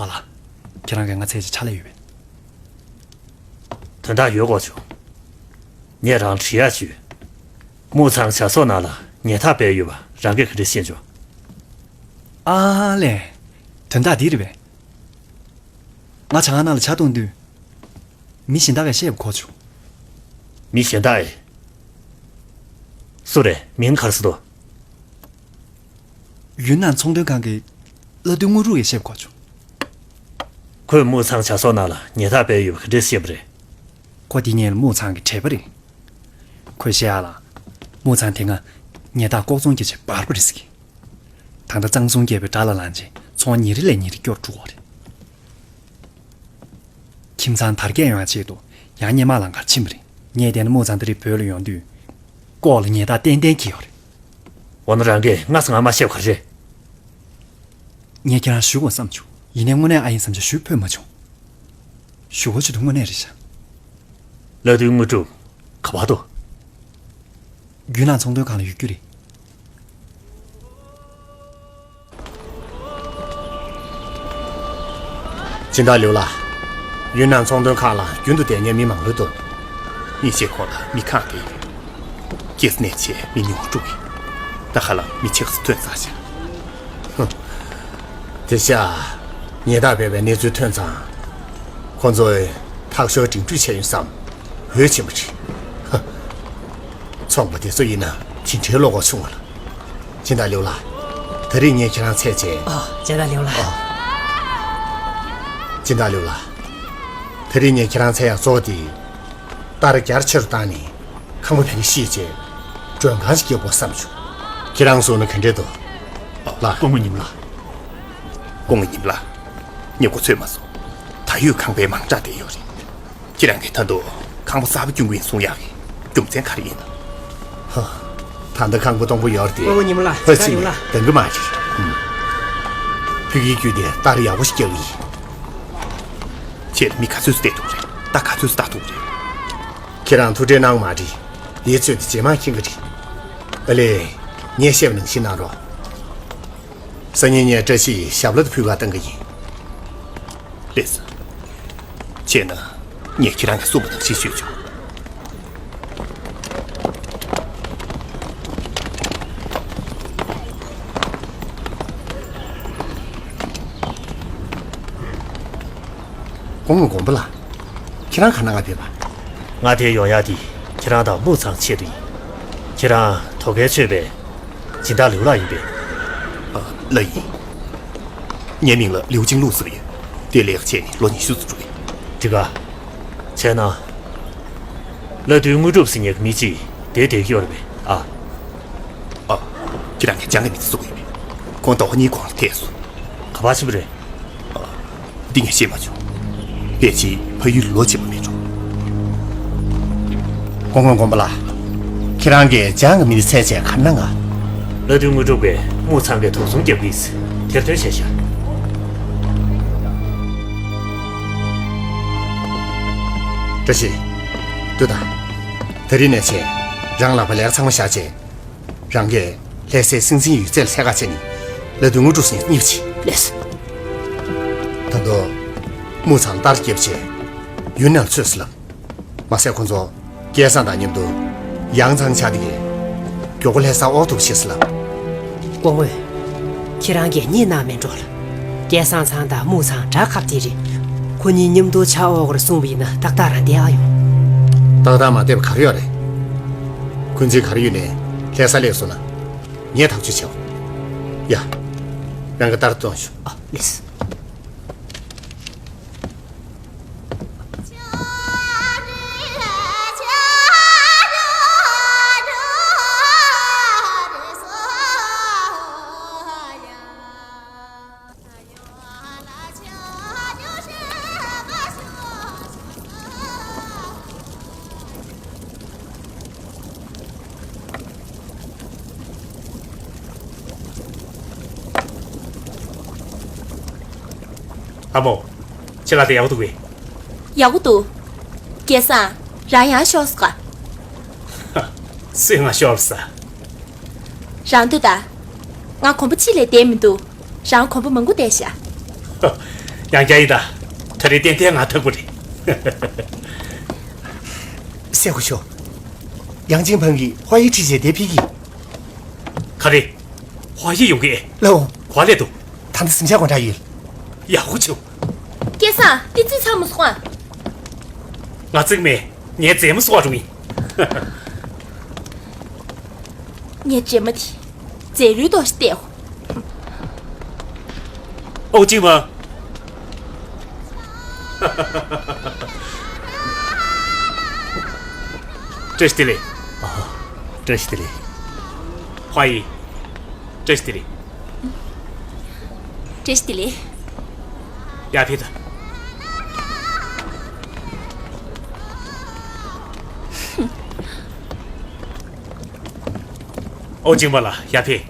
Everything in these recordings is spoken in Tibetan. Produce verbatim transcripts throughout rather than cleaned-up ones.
ཨ་ལགས། ཁྱེད་རང་གིས་ང་འཚོལ་ཆེད་ཕྱག་ལས་ཡོད་པས། དོན་དག་ཡོད་གོ་བྱུང་། ངས་རང་དྲི་ཡག་བྱོས། མུའུ་ཚང་བྱ་སོགས་ནང་ལ་ཉལ་ཐག་སྦས་ཡོད་པ་རང་གིས་ག་འདྲས་ཤེས་བྱུང་། ཨ་ལས། དོན་དག་འདི་རེད་པས། ང་ཇ་ཁང་ནང་ལ་ཇ་འཐུང་དུས། མི་གཞན་དག་གིས་བཤད་པ་གོ་བྱུང་། མི་གཞན་དག་ཨེ། སུ་རེད། མིང་ག་རེ་ཟེར་འདུག་ཡུན་ནན་ཚོང་དོན་ཁང་གི་བླ་སྡུད་དངོས་གྲུབ་ཀྱིས་བཤད་པ་གོ་བྱུང་། ཁོས་མུའུ་ཚང་བྱ་སོགས་ནང་ལ་ཉལ་ཐག་སྦས་ཡོད་པ་ག་འདྲས་ཤེས་པ་རེད། ཁོ་དེ་སྔོན་ལ་མུའུ་ཚང་གི་གྲས་པ་རེད། ཁོས་བཤད་ཡག་ལ། མུའུ་ཚང་དེ་སྔ་ཉལ་ཐག་ལྐོག་ཚོང་བྱེད་ཆེད་འབར་པ་རེད་ཟེར་གི། ད་ལྟ་གཙང་གསུམ་རྒྱལ་པོའི་དགྲ་ལ་ལངས་རྗེས་ཚོང་ཉིན་རེ་ལས་ཉིན་རེ་སྐྱོ་རུ་འགྲོ་བ་རེད། ཁྱིམ་ཚང་དར་རྒྱས་ཡོང་ཡག་ཆེད་དུ་ཡང་སྔོན་མ་ལ་འགར་ཕྱིན་པ་རེད། ངས་བལྟས་ན་མུའུ་ཚང་དེ་རིང་བོད་ལ་ཡོང་དུས། ལྐོག་ལ་ཉལ་ཐག་ཏན་ཏན་འཁྱེར་ཡོད་རེད། འོ་ན་རང་གིས་སྔ་ས་ང་མ་བཤད་པ་ག་རེ་རེད། ངས་ཁྱེད་རང་ཞུ་དགོས་བསམ་བྱུང་། ཡིན་ནའི་དངོས་གནས་ཨ་ཡིན་བསམ་བྱས་ཞུ་ཕོད་མ་བྱུང་། ཞུ་དགོས་བྱུང་དུས་དངོས་གནས་རེད་ཤག་བླ་སྡུད་དངོས་གྲུབ་ག་པར་འདུག་ཡུན་ནན་ཚོང་དོན་ཁང་ལ་ཡོད་རྒྱུ་རེད། སྦྱིན་བདག་ལིའུ་ལགས། ཡུན་ནན་ཚོང་དོན་ཁང་ལ་རྒྱུན་དུ་བསྡད་མཁན་མི་མང་པོ་འདུག་ཉིན་ཤས་གོང་ལ་མི་གང་བསྡད་ཡོད། སྐྱེས་ནས་བྱས་མི་ཉུང་དྲུག་ཡིན། ད་ག་ལ་མི་ཕྱེད་ཀ་ཙམ་ཐོན་ཚར་ཤག་ཧུམ། དེ་བཞག་ཉལ་ཐག་སྦས་པའི་གནས་ཚུལ་ཐོན་ཙང་། ཁོ་ཚོས་ཐག་ཤོར་སྒྲིག་འཕྲུལ་བྱས་ཡོང་བསམ། འོས་ཆེན་པོ་རེད། ཧ། ཚོང་པ་དེ་ཚོ་ཡིན་ན་ཇི་འདྲའི་བློ་ཁོག་ཆུང་བ་ལ། སྦྱིན་བདག་ལིའུ་ལགས། ད་རེས་ངས་ཁྱེད་རང་འཚོལ་བྱས། ཨ། སྦྱིན་བདག་ལིའུ་ལགས། ཨ། སྦྱིན་བདག་ལིའུ་ལགས། ད་རེས་ངས་ཁྱེད་རང་འཚོལ་ཡག་གཙོ་བོ་དེ། ལྟར་རྒྱ་ཆེ་རུ་བཏང་ནས་ཁང་པ་ཕ་གི་བཤིག་བྱས་མགྲོན་ཁང་ཞིག་བརྒྱབ་དགོས་བསམ་བྱུང་། ཁྱེད་རང་གསུང་ན་ག་འདྲས་འདུག་ལགས། སྐུ་ངོ་ཉི་མ་ལགས། སྐུ་ངོ་ཉི་མ་ལགས། ངས་གོ་ཚོད་མ་སོང་། ད་ཡོད་ཁང་པའི་མང་དྲགས་བསྡད་ཡོད་རེད། ཁྱེད་རང་གིས་ད་དུང་ཁང་པ་གསར་པ་སྐྱོང་གི་ཡིན་གསུང་ཡག་གི་རྒྱུ་མཚན་ག་རེ་ཡིན་ནམ། ཧ། ད་ལྟ་ཁང་པ་སྟོང་པོ་ཡོད་རེད་དེ། སྐུ་ངོ་ཉི་མ་ལགས། ཕ་ཚིག་ནས་འདང་གི་མ་རེད། ཧུམ། ཕ་གིའི་རྒྱུད་དེ་ལྟར་ཡག་པོ་ཞིག་རྒྱག་གི་ཡིན། ཁྱེད་མི་ག་ཚོད་བསྡད་ཐུབ་རེད། རྟ་ག་ཚོད་བདའ་ཐུབ་རེད། ཁྱེད་རང་ཐུགས་ཁྲལ་གནང་མ་དྲིས། ལས་ཚོད་དེ་རྗེས་མ་མཁྱེན་གི་རེད། ཨ་ལས། ངས་བཤད་པ་ནང་བཞིན་གནང་རོགས། སང་ཉིན་ངས་བཀྲ་ཤིས་ཞབས་ལ་དུ་ཕུལ་ག་བཏང་གི་ཡིན། ལགས་སོ། བྱས་ན་ངས་ཁྱེད་རང་གིས་གསུངས་པ་ནང་བཞིན་ཞུས་ཆོག་སྐུ་ངོ་དགོན་པ་ལགས། ཁྱེད་རང་ག་ན་ང་ཕེབས་པ། ང་དེ་ཡོང་ཡག་དེ་ཁྱེད་རང་དང་མུའུ་ཚང་ཆེད་དུ་ཡིན། ཁྱེད་རང་དོ་གལ་ཆེ་བའི་སྦྱིན་བདག་ལིའུ་ལགས་ཡིན་པས། ཨ། ལགས་ཡིན། ངའི་མིང་ལ་ལིའུ་ཅིང་ལུའུ་ཟེར་བ་ཡིན། དེ་ལས་ཀ་བྱས་ནས་ལོ་ཉི་ཤུ་ཙམ་འགྲོ་གི། འགྲིག་ག་བྱས་ན། བླ་སྡུད་དངོས་གྲུབ་ཟེར་མཁན་གྱི་མི་གཅིག་དེ་བསྡད་ཀྱི་ཡོད་རེད་པས། ཨ། ཨ། ཁྱེད་རང་གིས་ལྗང་གི་མི་དེ་གསུང་གི་ཡོད་པས། ཁོང་ཟླ་བ་གཉིས་གོང་ལ་ཐད་སོང་། ག་པར་ཕྱིན་པ་རེད། ཨ། འདི་ངས་ཤེས་མ་བྱུང་། ཕལ་ཆེར་ཕ་ཡུལ་ལོག་ཕྱིན་པ་མིན་འགྲོ། སྐུ་ངོ་དགོན་པ་ལགས། ཁྱེད་རང་གིས་ལྗང་གི་མི་དེ་འཚོལ་བྱས་ག་རེ་གནང་ག་བླ་སྡུད་དངོས་གྲུབ་ཀྱིས་མུའུ་ཚང་གི་དོགས་ཟོན་རྒྱག་གི་ཡིན། དེར་ཐོན་བྱས་ཤག་བཀྲ་ཤིས། ལྟོས་དང་། དེ་རིང་ནས་བྱས་རང་ལག་པ་ལས་ཀ་ཚང་མ་བཞག་བྱས། རང་གིས་ལྷ་སའི་སྲིད་འཛིན་ཡོད་ཚད་ལ་ཐད་ཀར་བྱས་ནས་བླ་སྡུད་དངོས་གྲུབ་ཟེར་མཁན་གཉིས་པ་བྱེད། ལགས་སོ། ད་དུང་། མུའུ་ཚང་ལྟར་རྒྱབ་བྱས། ཡུན་ནན་ལ་ཚུད་སོང་ལབ། མ་ཟད་ཁོ་ཚོ་སྐལ་བཟང་དང་མཉམ་དུ་ཡང་ཚང་ཆགས་བསྡད་ཀྱི། མགྱོགས་པོ་ལྷ་ས་དབོར་ཐུབ་པ་བྱེད་སོང་ལབ། སྐུ་ངོ། ཁྱེད་རང་གིས་གཉིད་གནང་མེད་འགྲོ་ལ། སྐལ་བཟང་ཚང་དང་མུའུ་ཚང་དགྲ་ཁ་བདེ་རེད། ཁོ་གཉིས་མཉམ་དུ་ཆ་དབོར་གར་སོང་བ་ཡིན་ན་ཏག་ཏག་རང་བསྡད་ཨ་ཡོང་། ཏག་ཏག་མ་བསྡད་པ་ག་རེ་ཡོད་རེད། འཁོན་འཛིན་ག་རེ་ཡོད་ནའི་ལྷ་ས་སླེབས་སོང་ན། ངས་ཐག་གཅོད་བྱེད། ཡ། རང་གི་ལྟར་གཏོང་ཤོག་ཨ། ལགས་སོ། ཨ་མོ། ཁྱེད་ལ་དེ་ཡག་པོ་འདུག་གས། ཡག་པོ་འདུག་སྐལ་བཟང་། རང་ཡང་ཤོར་སོང་ག་སུས་ང་ཤོར་ཟ། རང་འདོད་ད། ང་གོམ་པ་གཅིག་ལས་བསྡད་མི་འདུག་རང་གོམ་པ་མང་པོ་བསྡད་ཤག་ཡང་བསྐྱར་ཡིན་ད། ད་རེས་ཏན་ཏན་ང་ཐག་པོ་རེད། སེ་ཁུ་ཤོ། ཡང་ཅིན་ཕང་གིས་ཧྭ་ཡི་ཁྲིད་བྱས་དེ་ཕིག་གི། ག་རེ། ཧྭ་ཡི་ཡོང་གི། ལའོ། ག་ལས་འདུག་ད་ནི་ཟིང་ཆ་གོ་འདྲ་ཡོད། ཡག་པོ་བྱུང་། སྐལ་བཟང་། འདི་རྩིས་ཚར་མ་སོང་ཨ། ང་རྩིས་མེད། ངའི་རྩེད་མོ་སོགས་རུང་ཡིན། ངའི་རྩེད་མོ་དེ་རྫས་ལུད་ཏོག་ཞིག་བལྟས། ཨོ་ཅི་མ། བཀྲ་ཤིས་བདེ་ལེགས། ཨ། བཀྲ་ཤིས་བདེ་ལེགས། ཧྭ་ཡི། བཀྲ་ཤིས་བདེ་ལེགས། བཀྲ་ཤིས་བདེ་ལེགས། ཡར་ཕེབས་དང་། ཨོ་ཅི་མ་ལགས། ཡར་ཕེབས།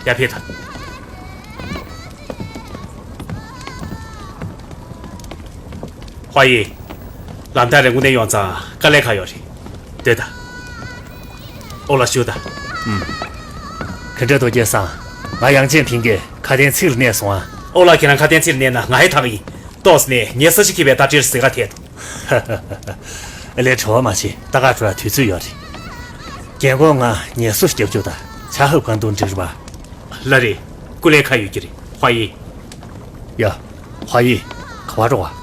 ཡར་ཕེབས་དང་། ཧྭ་ཡི། ལམ་ཐག་རིང་པོ་ནས་ཡོང་ཙང་དཀའ་ལས་ཁག་ཡོད་རེད། སྡོད་དང་། ཨོ་ལ་བཞུགས་དང་། ཨུམ། ག་འདྲ་འདུག་སྐལ་བཟང་། ང་ཡང་ཅིན་ཕིང་གིས་ཁ་དན་ཚིག་ལ་གནས་སོང་ཨ། ཨོ་ལ་ཁྱེད་རང་ཁ་དན་ཚིག་ལ་གནས་ན་ང་ཡི་ཐག་ཡིན། ཏོག་ཙམ་ནས་ངའི་ས་གཞི་འཁྱེར་བའི་རྟ་དྲེལ་ཟིང་ག་ཐེབས་འདུག་ཨེ་ལས། བྲེལ་བ་མ་བྱེད། ད་ག་འགྲོ་ཡ་དུས་ཚོད་ཡོད་རེད། རྒན་གོག་ང་ངལ་གསོ་རྒྱབ་རྒྱུ་དང་ཇ་ཧབ་གང་འདུག་འགྲིག་རེད་པ། ལགས་རེད། སྐུ་ལས་ཁག་ཡོད་ཀྱི་རེད། ཧྭ་ཡི། ཡ། ཧྭ་ཡི། ག་པར་འགྲོ་བ།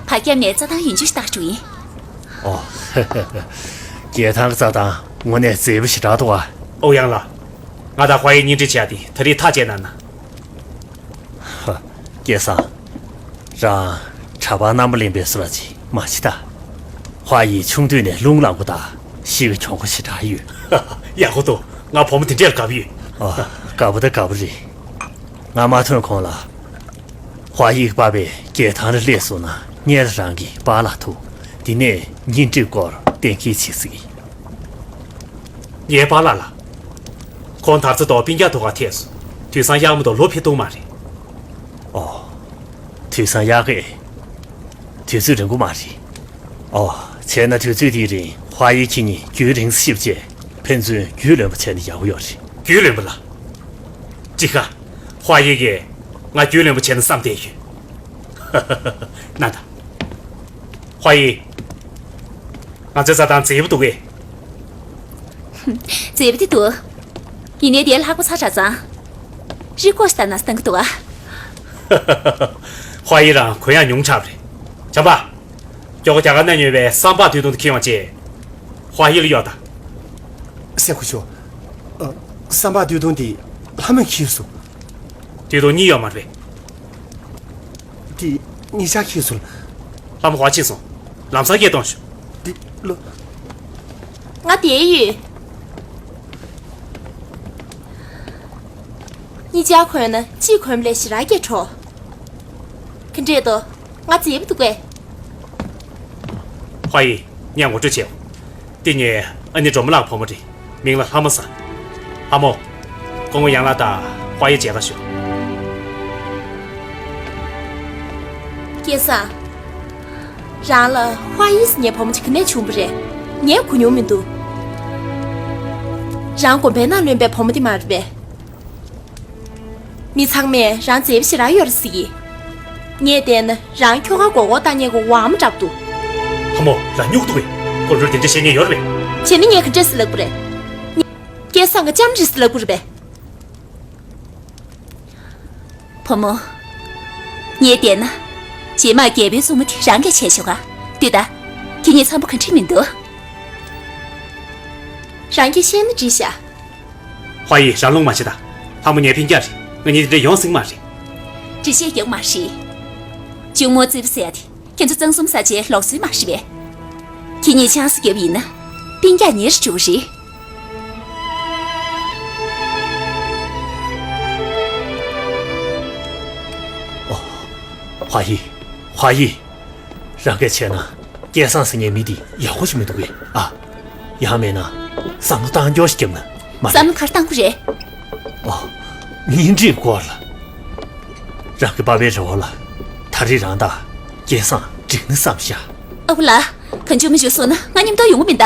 བར་ཁྱམས་ནས་རྩྭ་ཐང་ཡུན་ཆུ་ཞིག་བཏགས་འགྲོ་ཡིན། ཨོ། རྒྱལ་ཐང་གི་རྩྭ་ཐང་དངོས་གནས་མཛེས་པོ་ཞེ་དྲག་འདུག་ཨ། ཨོ་ཡང་ལགས། ང་དང་ཧྭ་ཡི་གཉེན་སྒྲིག་བྱས་ཏེ་ད་རེས་ཐག་བཅད་གནང་ན། ཧ། སྐལ་བཟང་། རང་གྲྭ་པ་རྣམ་པ་གླེན་པའི་བཟོ་འདྲ་ཅིག་མ་བྱེད་ད། ཧྭ་ཡི་ཆུང་དུས་ནས་རླུང་ལངས་པོ་དང་གཤིས་ཀ་གྱོང་པོ་ཞེ་དྲག་ཡོད། ཡག་པོ་འདུག་ང་བུ་མོ་དེ་འདྲ་ལ་དགའ་པོ་ཡོད། ཨ། དགའ་པོ་ད་དགའ་པོ་རེད། ང་མ་ཐོན་གོང་ལ། ཧྭ་ཡི་གི་པ་ཕས་རྒྱལ་ཐང་ལ་སླེབས་སོང་ན་སྔོན་ལ་རང་གི་པཱ་ལགས་ཐུག་དེ་ནས་གཉེན་སྒྲིག་སྐོར་གཏན་འཁེལ་བྱེད་སྲིད། ངའི་པཱ་ལགས་ལ། ཁོང་ད་ཚོ་ཐོག་སྤུན་ཀྱག་ཐུག་ག་ཐད་སོང་། དུས་སང་གཡག་མ་གཏོགས་ལོ་ཕེབས་ཐུབ་མ་རེད། ཨོ། དུས་སང་གཡག་གི། དུས་ཚོད་རིང་པོ་མ་རེད། ཨོ། བྱས་ན་དུས་ཚོད་དེའི་རིང་ཧྭ་ཡི་ཁྱེད་གཉིས་རྒྱུན་རིང་ཙམ་ཞིག་བྱས། ཕན་ཚུན་རྒྱུས་ལོན་པ་བྱས་ན་ཡག་པོ་ཡོད་རེད། རྒྱུས་ལོན་པ་ལ། ཅི་ཁ། ཧྭ་ཡི་གིས་ང་རྒྱུས་ལོན་པ་བྱས་ན་བསམ་བསྡད་ཡོད། ན་ད། ཧྭ་ཡི། ང་ཚོའི་རྩྭ་ཐང་མཛེས་པོ་འདུག་གས། མཛེས་པོ་དེ་འདུག་ཡིན་ནའི་དེ་ལྷག་པ་ཚ་དྲགས་ཙང་། རི་སྐོར་ཞིག་བཏང་ན་བཏང་གི་འདུག་ཨ། ཧྭ་ཡི་རང་གུ་ཡངས་ཉུང་དྲགས་པ་རེད། བྱམས་པ། མགྱོགས་པོ་རྒྱ་གར་ནས་ཉོས་པའི་སྲམ་ཕག་སྟོད་ཐུང་དེ་འཁྱེར་ཡོང་བྱས། ཧྭ་ཡི་ལ་གཡོག་དང་། སེ་ཁུ་ཤོ། ཨ། སྲམ་ཕག་སྟོད་ཐུང་དེ་ལྷ་མོས་འཁྱེར་སོང་། སྟོད་ཐུང་གཉིས་ཡོད་མ་རེད་པས། དེ་གཉིས་ཆ་འཁྱེར་སོང་། ལྷ་མོ་ཧྭ་ཕྱིན་སོང་། ལམ་སང་སྐད་གཏོང་ཤོག་དེ་ལོ། ང་བསྡད་ཡོད། གཉིས་ཆ་གོན་ན་གཅིག་གོན་པ་ལས་ཞེ་དྲག་སྐྱིད་འགྲོ། ག་འདྲས་འདུག་ང་མཛེས་པོ་འདུག་གས། ཧྭ་ཡི། ངས་ངོ་སྤྲོད་བྱེད། འདི་ངའི་ཨ་ནེ་སྒྲོལ་མ་ལགས་བུ་མོ་རེད། མིང་ལ་ལྷ་མོ་ཟེར། ལྷ་མོ། སྐུ་ངོ་ཡང་ལགས་དང་ཧྭ་ཡི་མཇལ་ཁ་ཞུ། སྐལ་བཟང་། རང་ལ་ཧྭ་ཡི་ཟེར་མཁན་བུ་མོ་ཅིག་ག་ནས་བྱུང་བ་རེད། ངས་གོ་མྱོང་མི་འདུག་རང་དགོན་པའི་ནང་ལོན་པའི་བུ་མོ་དེ་མ་རེད་པས། མི་ཚང་མས་རང་མཛེས་པོ་ཞེ་དྲག་ཡོད་རེད་ཟེར་གི། ངས་བལྟས་ན་རང་ཁྱོ་ག་མགོ་སྐོར་བཏང་མཁན་གྱི་ཝང་མ་འདྲ་པོ་འདུག་ལྷ་མོ། རང་སྨྱུག་འདུག་གས། ཀོ་ལོར་དེ་འདྲ་བཤད་མཁན་ཡོད་རེད་པས། བྱས་ན་ངས་ག་འདྲས་ཟེར་ལབ་དགོས་རེད། སྐལ་བཟང་གིས་ལྕམ་རེད་ཟེར་ལབ་དགོས་རེད་པས། བུ་མོ། ངས་བལྟས་ན། རྗེས་མ་རྒྱལ་པོའི་བཙུན་མོ་དེ་རང་གིས་བྱས་ཆོག་ག་ལྟོས་དང་། ཁྱེད་གཉིས་འཚམ་པོ་ག་འགྲིག་མི་འདུག་རང་གིས་བཤད་ན་འགྲིག་ཤག་ཧྭ་ཡི། རང་རླུང་མ་བྱེད་དང་། ལྷ་མོ་ངའི་སྤུན་ཀྱག་རེད། ང་གཉིས་དེ་འདྲ་ཡོང་སྲིད་མ་རེད། འགྲེལ་བཤད་རྒྱག་མ་རེད། གཅུང་མོ་རྩེ་པོ་ཟེར་ཡ་དེ་ཁྱེད་ཚོ་གཙང་གསུམ་ས་ཆའི་ལོག་འཚོའི་མ་རེད་པས། ཁྱེད་གཉིས་ཆང་ས་བརྒྱབ་ཡིན་ན་སྤུན་ཀྱག་ཉེ་རུ་འགྲོ་གི་རེད། ཧྭ་ཡི། ཧྭ་ཡི། རང་གིས་བྱས་ན་སྐལ་བཟང་ཟེར་མཁན་མི་འདི་ཡག་པོ་ཞིག་མི་འདུག་གས། ཨ། ཡང་མིན་ན་བསམ་བློ་བཏང་སྐྱོར་ཞིག་བརྒྱབ་ན་མ་རེད། བསམ་བློ་ག་རེ་བཏང་དགོས་རེད། ཨོ། གཉེན་སྒྲིག་སྐོར་ལ། རང་གི་པ་ཕའི་རེ་བ་ལ་ད་རེས་རང་དང་སྐལ་བཟང་འགྲིག་ན་བསམ་ཤག་ཨ་ཁུ་ལགས། གང་བྱུང་མི་བྱུང་སོང་ན་ང་མཉམ་དུ་ཡོང་གི་མིན་ད།